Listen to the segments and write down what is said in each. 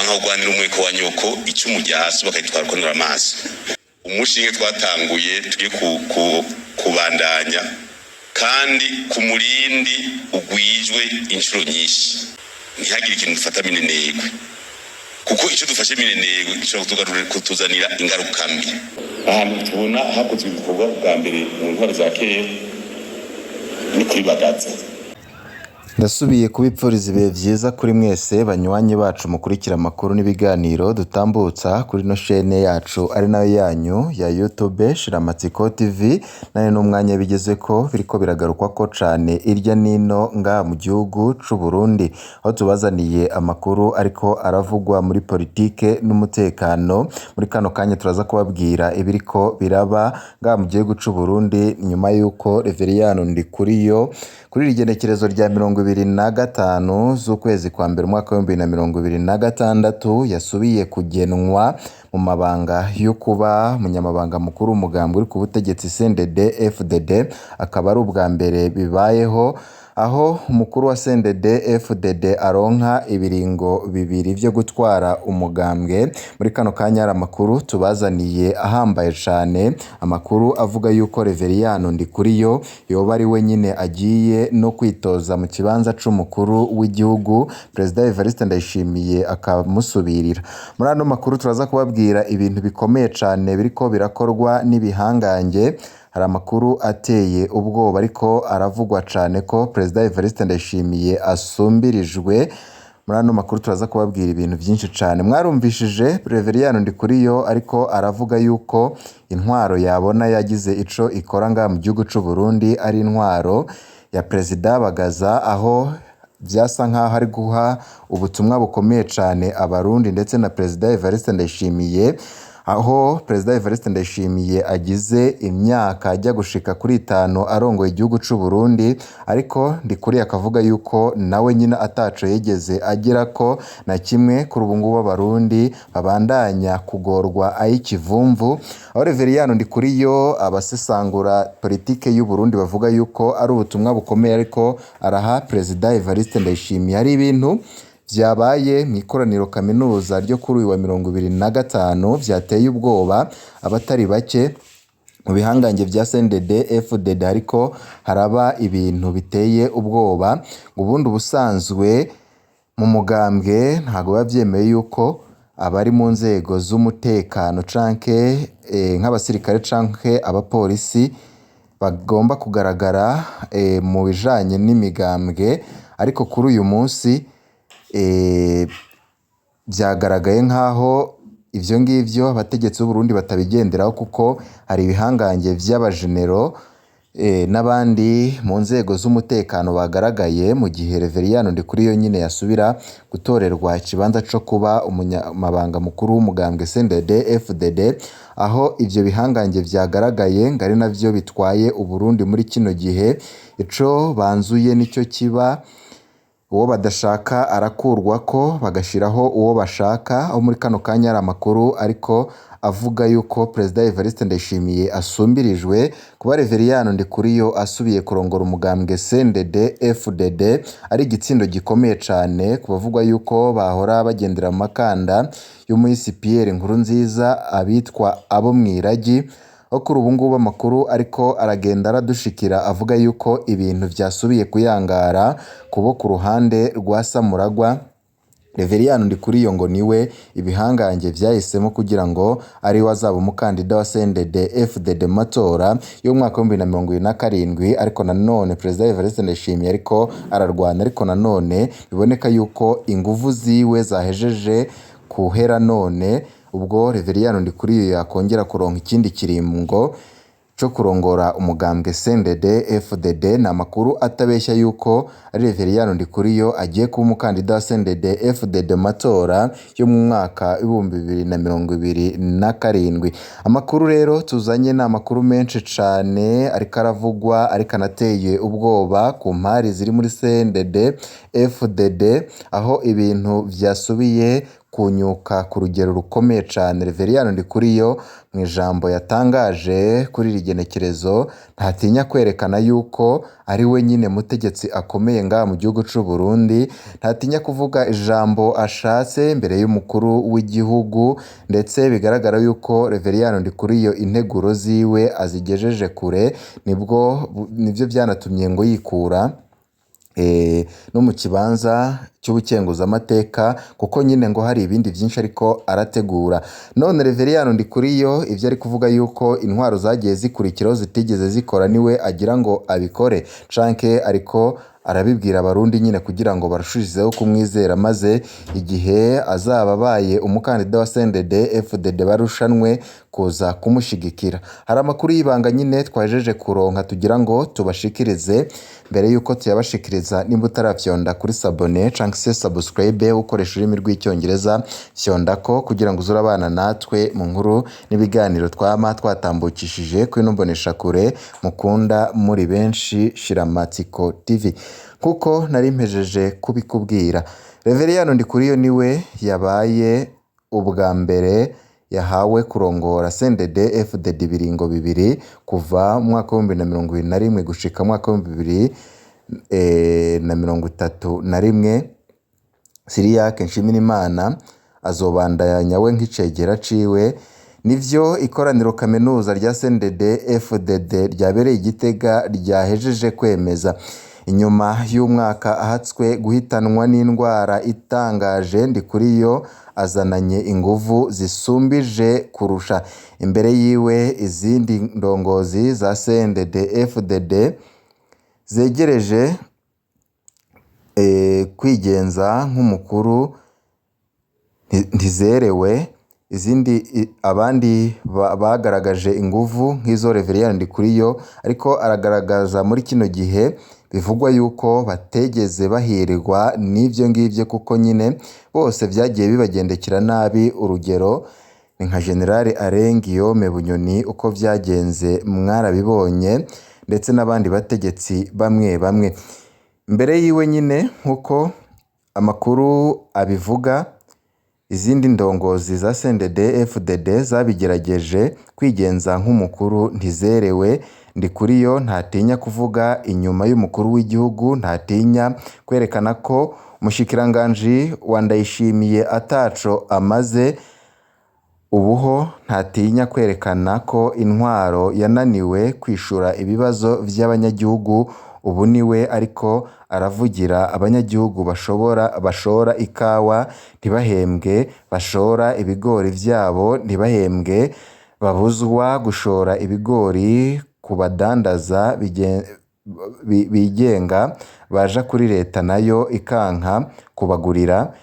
Ukanka kugwanira umweko wa nyoko, icumu rya so bakayitwara ukonora amaso. Umushinge twatanguye tugiye kubandanya kandi ku murindi ugwijwe inshuro nyinshi. Ntihagire ikintu dufata minenegwe, kuko icyo dufashe minenegwe gishobora kutuzanira ingaruka mbi. Ahantu tubona hakozwe ibikorwa bwa mbere mu ntwaro za kera ni kuri Bagaza. Ndasubiye kubipfuriza ibihe vyiza kuri mwese banywanyi bacu mukurikira amakuru n'ibiganiro dutambutsa kuri ino shene yacu ari nayo yanyu ya YouTube Shiramatsiko TV. Nayo n'umwanya bigezeko biriko biragarukwako cane irya nino ngaha mu gihugu c'u Burundi, aho tubazaniye amakuru ariko aravugwa muri politike n'umutekano. Muri kano kanya turaza kubabwira ibiriko biraba ngaha mu gihugu c'u Burundi nyuma yuko Reveriyano Ndikuriyo kuri iri genekerezo rya 25 z'ukwezi kwa mbere umwaka w'2026 yasubiye kugenwa mu mabanga yo kuba umunyamabanga mukuru w'umugambi uri ku butegetsi CNDD FDD. Akaba ari ubwa mbere bibayeho aho umukuru wa CNDD FDD aronka ibiringo bibiri vyo gutwara umugambwe. Muri kano kanya hari amakuru tubazaniye ahambaye cane, amakuru avuga yuko Reveriyano Ndikuriyo yoba ari we nyine agiye no kwitoza mu kibanza c'umukuru w'igihugu, Perezida Evariste Ndayishimiye akamusubirira. Muri ano makuru turaza kubabwira ibintu bikomeye cane biriko birakorwa n'ibihangange. Hari amakuru ateye ubwoba ariko aravugwa cane ko Perezida Evariste Ndayishimiye asumbirijwe. Muri ano makuru turaza kubabwira ibintu vyinshi cane. Mwarumvishije Reveriyano Ndikuriyo ariko aravuga yuko intwaro yabona yagize ico ikora ngaha mu gihugu c'u Burundi ari intwaro ya Perezida Bagaza, aho vyasa nkaho ari guha ubutumwa bukomeye cane Abarundi ndetse na Perezida Evariste Ndayishimiye, aho Perezida Evariste Ndayishimiye agize imyaka ajya gushika kuri 5 arongoye igihugu c'u Burundi, ariko Ndikuriyo akavuga yuko nawe nyine ataco yigeze agirako na kimwe. Kuri ubu ngubu Abarundi babandanya kugorwa ay'ikivumvu, aho Reveriyano Ndikuriyo abasesangura politike y'u Burundi bavuga yuko ari ubutumwa bukomeye ariko araha Perezida Evariste Ndayishimiye. Hari ibintu vyabaye mw'ikoraniro kaminuza ryo kuri uyu wa 25 vyateye ubwoba abatari bake mu bihangange vya CNDD FDD, ariko haraba ibintu biteye ubwoba. Ubundi ubusanzwe mu mugambwe ntago biba vyemewe yuko abari mu nzego z'umutekano canke nk'abasirikare canke abapolisi bagomba kugaragara mu bijanye n'imigambwe, ariko kuri uyu munsi vyagaragaye nkaho ivyo ngivyo abategetsi b'Uburundi batabigenderaho, kuko hari ibihangange vy'abajenero n'abandi mu nzego z'umutekano bagaragaye mu gihe Reveriyano Ndikuriyo nyine yasubira gutorerwa ikibanza co kuba umunyamabanga mukuru w'umugambwe CNDD FDD, aho ivyo bihangange vyagaragaye ngo ari navyo bitwaye Uburundi muri kino gihe. Ico banzuye nico kiba, uwo badashaka arakurwako bagashiraho uwo bashaka. Aho muri kano kanya hari amakuru ariko avuga yuko Perezida Evariste Ndayishimiye asumbirijwe. Kuba Reveriyano Ndikuriyo asubiye kurongora umugambwe CNDD FDD ari igitsindo gikomeye cane ku bavugwa yuko bahora bagendera mu makanda y'umuhisi Pierre Nkurunziza, abitwa abo mw'iragi. Aho kuri ubu ngubu amakuru ariko aragenda aradushikira avuga yuko ibintu vyasubiye kuyangara kubo ku ruhande rwa Samuragwa. Reveriyano Ndikuriyo ngo niwe ibihangange vyahisemo kugira ngo ariwe azaba umukandida wa CNDD FDD mu matora y'umwaka w'2027, ariko nanone Perezida Evariste Ndayishimiye ariko ararwana, ariko nanone biboneka yuko inguvu ziwe zahejeje kuhera. None ubwo Reveriyano Ndikuriyo yakongera kuronka ikindi kiringo co kurongora umugambwe CNDD FDD. Ni amakuru atabeshya yuko ari Reveriyano Ndikuriyo agiye kuba umukandida wa CNDD FDD mu matora yo mu mwaka w'2027. Amakuru rero tuzanye ni amakuru menshi cane ariko aravugwa, ariko anateye ubwoba ku mpari ziri muri CNDD FDD, aho ibintu vyasubiye kunyuka ku rugero rukomeye cane. Reveriyano Ndikuriyo mu ijambo yatangaje kuri iri genekerezo ntatinya kwerekana yuko ari we nyine mutegetsi akomeye ngaha mu gihugu c'u Burundi, ntatinya kuvuga ijambo ashatse imbere y'umukuru w'igihugu, ndetse bigaragara yuko Reveriyano Ndikuriyo integuro ziwe azigejeje kure, nibwo nivyo vyanatumye ngo yikura no mu kibanza cy'ubukenguzamateka, kuko nyine ngo hari ibindi vyinshi ariko arategura. None Reveriyano Ndikuriyo ivyo ari kuvuga yuko intwaro zagiye zikurikiraho zitigeze zikora niwe agira ngo abikore, canke ariko arabibwira abarundi nyine kugira ngo barushirizeho kumwizera, maze igihe azaba abaye umukandida wa CNDD FDD barushanwe kuza kumushigikira. Hari amakuru y'ibanga nyine twahejeje kuronka tugira ngo tubashikirize, mbere yuko tuyabashikiriza nimba utaravyonda kuri sabone canke se subscribe ukoresha ururimi rw'icyongereza, fyondako kugira ngo uze urabana natwe mu nkuru n'ibiganiro twama twatambukishije kuri ino mboneshakure mukunda muri benshi Shiramatsiko TV. Kuko nari mpejeje kubikubwira, Reveriyano Ndikuriyo niwe yabaye ubwa mbere yahawe kurongora CNDD FDD ibiringo bibiri kuva mu mwaka w'2021 gushika mu mwaka w'2031. Cyriaque Nshimirimana azobandanya we nk'icegera ciwe. Nivyo ikoraniro kaminuza rya CNDD FDD ryabereye i Gitega ryahejeje kwemeza. Inyuma y'umwaka ahatswe guhitanwa n'indwara itangaje, Ndikuriyo azananye inguvu zisumbije kurusha imbere yiwe izindi ndongozi za CNDD FDD zegereje kwigenza nk'umukuru ntizerewe izindi. Abandi bagaragaje inguvu nk'izo Reveriyano Ndikuriyo ariko aragaragaza muri kino gihe, bivugwa yuko bategeze bahirwa n'ivyo ngivyo, kuko nyine bose vyagiye bibagendekera nabi. Urugero ni nka General Alain Guillaume Bunyoni, uko vyagenze mwarabibonye, ndetse n'abandi bategetsi bamwe bamwe mbere yiwe nyine. Nk'uko amakuru abivuga, izindi ndongozi za CNDD FDD zabigerageje kwigenza nk'umukuru ntizerewe. Ndikuriyo ntatinya kuvuga inyuma y'umukuru w'igihugu, ntatinya kwerekana ko umushikiranganji wa Ndayishimiye ataco amaze ubuho, ntatinya kwerekana ko intwaro yananiwe kwishura ibibazo vy'abanyagihugu, ubu niwe ariko aravugira abanyagihugu bashobora bashora ikawa ntibahembwe, bashora ibigori vyabo ntibahembwe, babuzwa gushora ibigori ku badandaza bigenga baja kuri leta nayo ikanka kubagurira.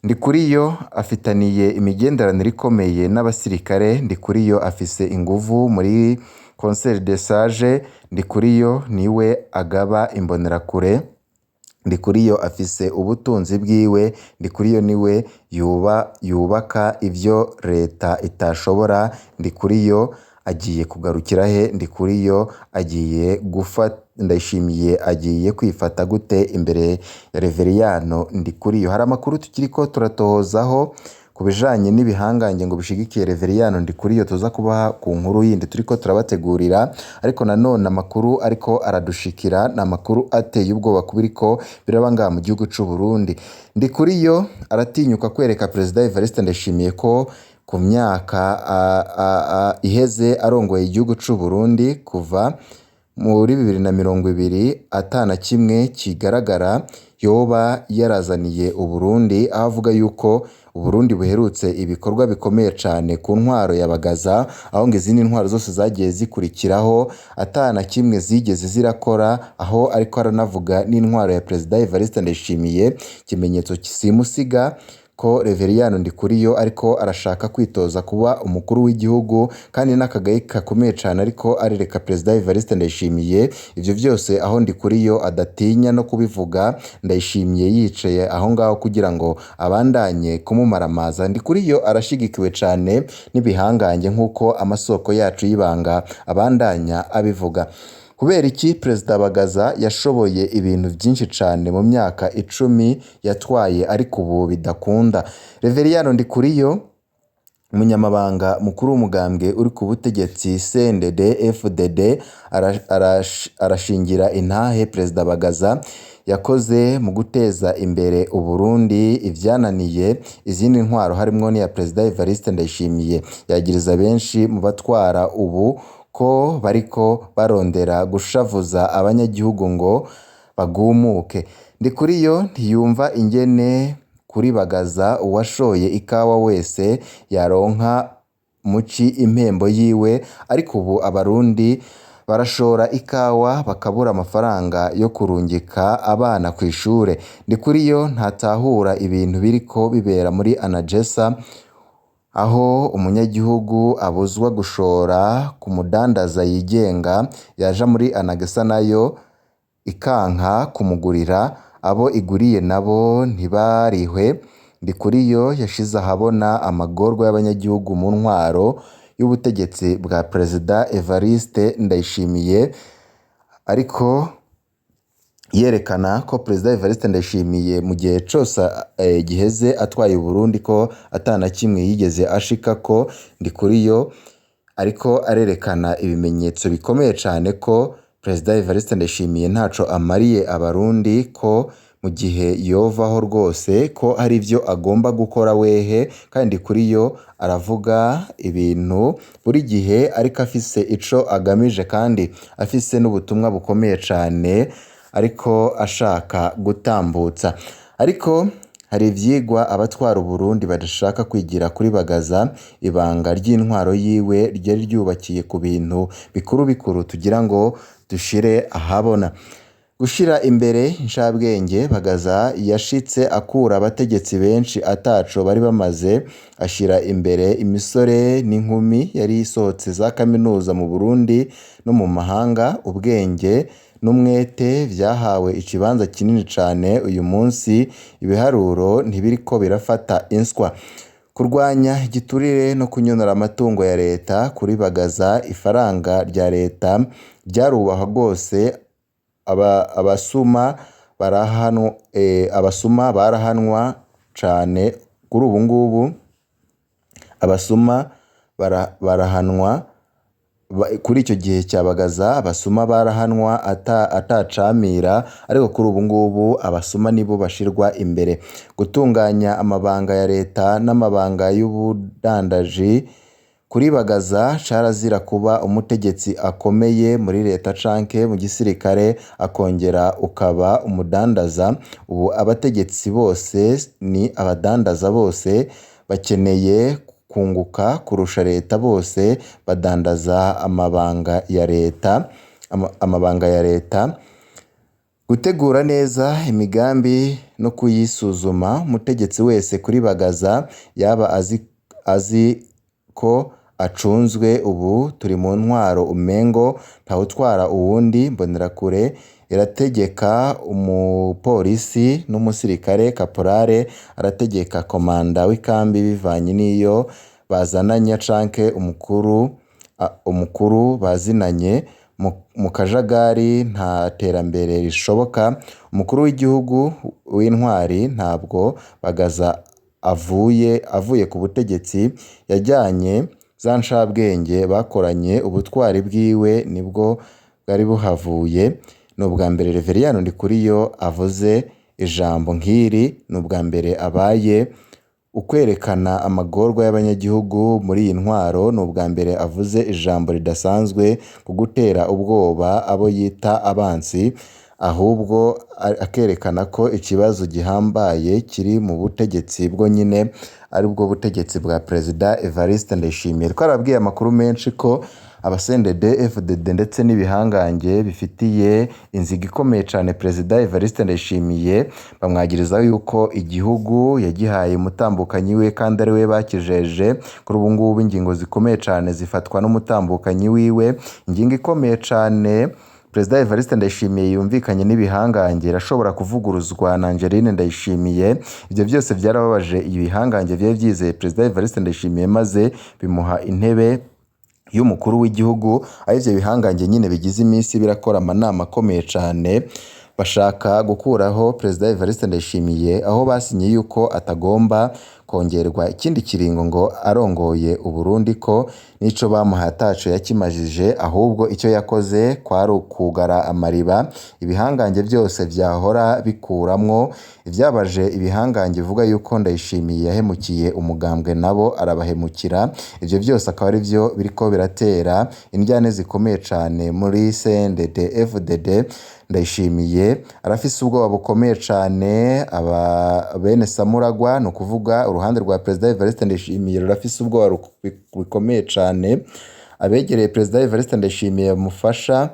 Ndikuriyo afitaniye imigenderanire ikomeye n'abasirikare, Ndikuriyo afise inguvu muri Conseil des Sages, Ndikuriyo niwe agaba imbonerakure, Ndikuriyo afise ubutunzi bwiwe, Ndikuriyo niwe yubaka ivyo leta itashobora, Ndikuriyo agiye kugarukira he? Ndikuriyo agiye gufata Ndayishimiye agiye kwifata gute imbere ya Reveriyano Ndikuriyo? Hari amakuru tukiriko turatohozaho ku bijanye n'ibihangange ngo bishigikiye Reveriyano Ndikuriyo, tuza kubaha ku nkuru yindi turiko turabategurira, ariko nanone amakuru ariko aradushikira ni amakuru ateye ubwoba kubiriko biraba ngaha mu gihugu c'u Burundi. Ndikuriyo aratinyuka kwereka Perezida Evariste Ndayishimiye ko ku myaka iheze arongoye igihugu c'u Burundi kuva muri 2020 ata na kimwe kigaragara yoba yarazaniye Uburundi, aho avuga yuko Uburundi buherutse ibikorwa bikomeye cane ku ntwaro ya Bagaza, aho ngo izindi ntwaro zose zagiye zikurikiraho ata na kimwe zigeze zirakora, aho ariko aranavuga n'intwaro ya Perezida Evariste Ndayishimiye, ikimenyetso simusiga ko Reveriyano Ndikuriyo ariko arashaka kwitoza kuba umukuru w'igihugu, kandi n'akagayi gakomeye cane ariko arereka Perezida Evariste Ndayishimiye. Ivyo vyose aho Ndikuriyo adatinya no kubivuga, Ndayishimiye yicaye aho ngaho kugira ngo abandanye kumumaramaza. Ndikuriyo arashigikiwe cane n'ibihangange nk'uko amasoko yacu y'ibanga abandanya abivuga. Kubera iki Perezida Bagaza yashoboye ibintu vyinshi cane mu myaka 10 yatwaye ariko ubu bidakunda? Reveriyano Ndikuriyo, umunyamabanga mukuru w'umugambwe uri ku butegetsi CNDD FDD, arashingira intahe Perezida Bagaza yakoze mu guteza imbere Uburundi ivyananiye izindi ntwaro harimwo n'iya Perezida Evariste Ndayishimiye. Yagiriza benshi mu batwara ubu ko bariko barondera gushavuza abanyagihugu ngo bagumuke. Ndikuriyo ntiyumva ingene kuri Bagaza uwashoye ikawa wese yaronka muci impembo yiwe, ariko ubu abarundi barashora ikawa bakabura amafaranga yo kurungika abana kw'ishure. Ndikuriyo ntatahura ibintu biriko bibera muri Anagesa, aho umunyagihugu abuzwa gushora ku mudandaza yigenga, yaja muri Anagesa nayo ikanka kumugurira, abo iguriye nabo ntibarihwe. Ndikuriyo yashize ahabona amagorwa y'abanyagihugu mu ntwaro y'ubutegetsi bwa Perezida Evariste Ndayishimiye, ariko yerekana ko Perezida Evariste Ndayishimiye mu gihe cose giheze atwaye Uburundi ko ata na kimwe yigeze ashikako. Ndikuriyo ariko arerekana ibimenyetso bikomeye cane ko Perezida Evariste Ndayishimiye ntaco amariye abarundi, ko mu gihe yovaho rwose ko hari ivyo agomba gukora wehe. Kandi Ndikuriyo aravuga ibintu buri gihe ariko afise ico agamije kandi afise n'ubutumwa bukomeye cane ariko ashaka gutambutsa. Ariko hari ivyigwa abatwara Uburundi badashaka kwigira kuri Bagaza. Ibanga ry'intwaro yiwe ryari ryubakiye ku bintu bikuru bikuru tugira ngo dushire ahabona. Gushira imbere incabwenge, Bagaza yashitse akura abategetsi benshi ataco bari bamaze, ashira imbere imisore n'inkumi yari isohotse za kaminuza mu Burundi no mu mahanga. Ubwenge n'umwete vyahawe ikibanza kinini cane. Uyu munsi ibiharuro ntibiriko birafata inswa. Kurwanya igiturire no kunyonora amatungo ya leta, kuri Bagaza ifaranga rya leta ryarubahwa rwose. Abasuma barahanwa cane kuri ubu ngubu, abasuma barahanwa kuri ico gihe ca Bagaza, abasuma barahanwa atacamira, ariko kuri ubu ngubu abasuma nibo bashirwa imbere. Gutunganya amabanga ya leta n'amabanga y'ubudandaji, kuri Bagaza carazira kuba umutegetsi akomeye muri leta canke mu gisirikare akongera ukaba umudandaza. Ubu abategetsi bose ni abadandaza, bose bakeneye kunguka kurusha leta, bose badandaza amabanga ya leta, amabanga ya leta. Gutegura neza imigambi no kuyisuzuma, umutegetsi wese kuri Bagaza yaba azi ko acunzwe. Ubu turi mu ntwaro umengo ntawutwara uwundi. Mbonerakure irategeka umupolisi n'umusirikare, kaporale arategeka komanda w'ikambi bivanye n'iyo bazananye canke umukuru bazinanye. Mu kajagari nta terambere rishoboka. Umukuru w'igihugu w'intwari ntabwo Bagaza avuye ku butegetsi yajyanye za ncabwenge bakoranye, ubutwari bwiwe nibwo bwari buhavuye. Ni ubwa mbere Reveriyano Ndikuriyo avuze ijambo nk'iri, ni ubwa mbere abaye ukwerekana amagorwa y'abanyagihugu muri iyi ntwaro, ni ubwa mbere avuze ijambo ridasanzwe ku gutera ubwoba abo yita abansi, ahubwo akerekana ko ikibazo gihambaye kiri mu butegetsi bwo nyine, aribwo butegetsi bwa Perezida Evariste Ndayishimiye. Twarababwiye amakuru menshi ko aba-CNDD FDD ndetse n'ibihangange bifitiye inzigo ikomeye cane Perezida Evariste Ndayishimiye, bamwagiriza yuko igihugu yagihaye umutambukanyi we kandi ari we bakijeje. Kuri ubu ngubu ingingo zikomeye cane zifatwa n'umutambukanyi wiwe. Ingingo ikomeye cane Perezida Evariste Ndayishimiye yumvikanye n'ibihangange irashobora kuvuguruzwa na Angeline Ndayishimiye. Ivyo vyose vyarababaje ibihangange vyari vyizeye Perezida Evariste Ndayishimiye, maze bimuha intebe y'umukuru w'igihugu, aho ivyo bihangange nyene bigize iminsi birakora amanama akomeye cane, bashaka gukuraho Perezida Evariste Ndayishimiye, aho basinye yuko atagomba kongerwa ikindi kiringo ngo arongoye Uburundi, ko n'ico bamuhaye ataco yakimajije, ahubwo ico yakoze kwari ukugara amariba ibihangange vyose vyahora bikuramwo. Ivyabaje ibihangange bivuga yuko Ndayishimiye yahemukiye umugambwe nabo arabahemukira, ivyo vyose akaba ari vyo biriko biratera indyane zikomeye cane muri CNDD FDD. Ndayishimiye arafise ubwoba bukomeye cane, aba bene Samuragwa, ni ukuvuga uruhande rwa Perezida Evariste Ndayishimiye rurafise ubwoba bukomeye cane, abegereye Perezida Evariste Ndayishimiye bamufasha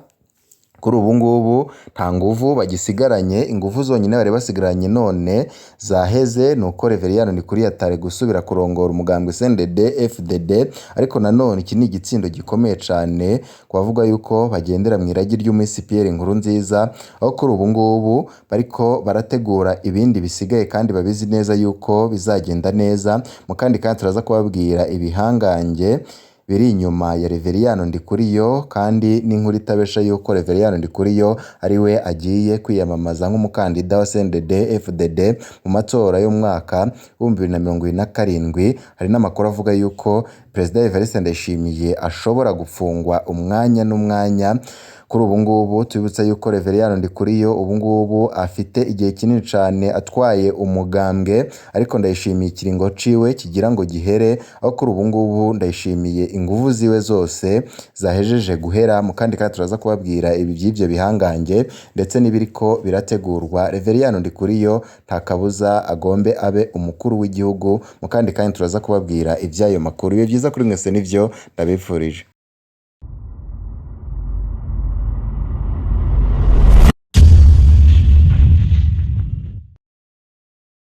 kuri ubu ngubu nta nguvu bagisigaranye, inguvu zonyine bari basigaranye none zaheze, nuko Reveriyani Ndikuriyatare gusubira kurongora umugambwe CNDD FDD, ariko nanone iki ni igitsindo gikomeye cane ku bavuga yuko bagendera mw'iragi ry'umisi Pierre Nkurunziza, aho kuri ubu ngubu bariko barategura ibindi bisigaye kandi babizi neza yuko bizagenda neza. Mu kandi kanya turaza kubabwira ibihangange biri inyuma ya Reveriyani Ndikuriyo, kandi n'inkuru itabesha yuko Reveriyani Ndikuriyo ari we agiye kwiyamamaza nk'umukandida wa CNDD FDD mu matora y'umwaka w'2027. Hari n'amakuru avuga yuko Perezida Evariste Ndayishimiye ashobora gupfungwa umwanya n'umwanya. Kuri ubu ngubu tubibutsa yuko Reveriyani Ndikuriyo ubu ngubu afite igihe kinini cane atwaye umugambwe, ariko Ndayishimiye ikiringo ciwe kigira ngo gihere, aho kuri ubu ngubu Ndayishimiye inguvu ziwe zose zahejeje guhera. Mu kandi kanya turaza kubabwira ibi vy'ivyo bihangange ndetse n'ibiriko birategurwa. Reveriyani Ndikuriyo nta kabuza agombe abe umukuru w'igihugu. Mu kandi kanya turaza kubabwira ivy'ayo makuru. Ibihe vyiza kuri mwese nivyo ndabifurije.